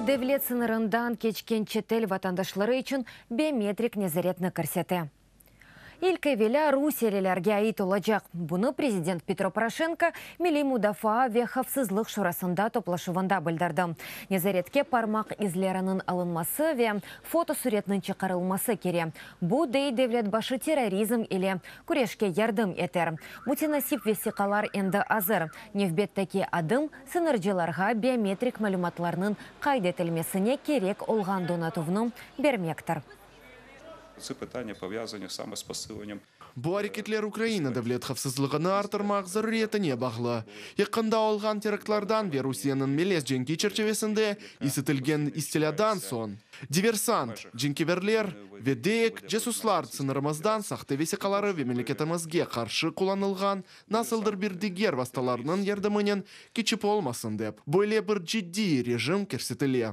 Devlet sıñırından keçken çetel vatandaşları içün biometrik nezaretni kirsete. İlk evelâ rusiyelilerge ait olacaq. Bunı prezident Petro Poroşenko Milliy mudafaa ve havfsızlıq şurasında toplaşuvında bildirdi. Nezaretke parmaq izleriniñ alınması ve fotosuretniñ çıqarılması kire. Bu, dey devlet başı, terrorizm ile küreşke yardım eter. Mütenasip vesiqalar endi azır. Nevbetteki adım, sıñırcılarğa biometrik malümatlarnıñ qayd etilmesine kerek olğan donatuvnı bermektir. Bu areketler Ukraina devlet havfsızlığını arttırmaq zaruriyetine bağlı. Yaqında olğan teraktlardan ve Rusiyeniñ melez cenki çerçivesinde is etilgen istilâdan soñ, diversant, cenkeverler ve deyik, casuslar sıñırımızdan sahte vesiqaları ve memleketimizge qarşı qullanılğan nasıldır bir diger vastalarnıñ yardımınen keçip olmasın dep, böyle bir ciddiy rejim kirsetile.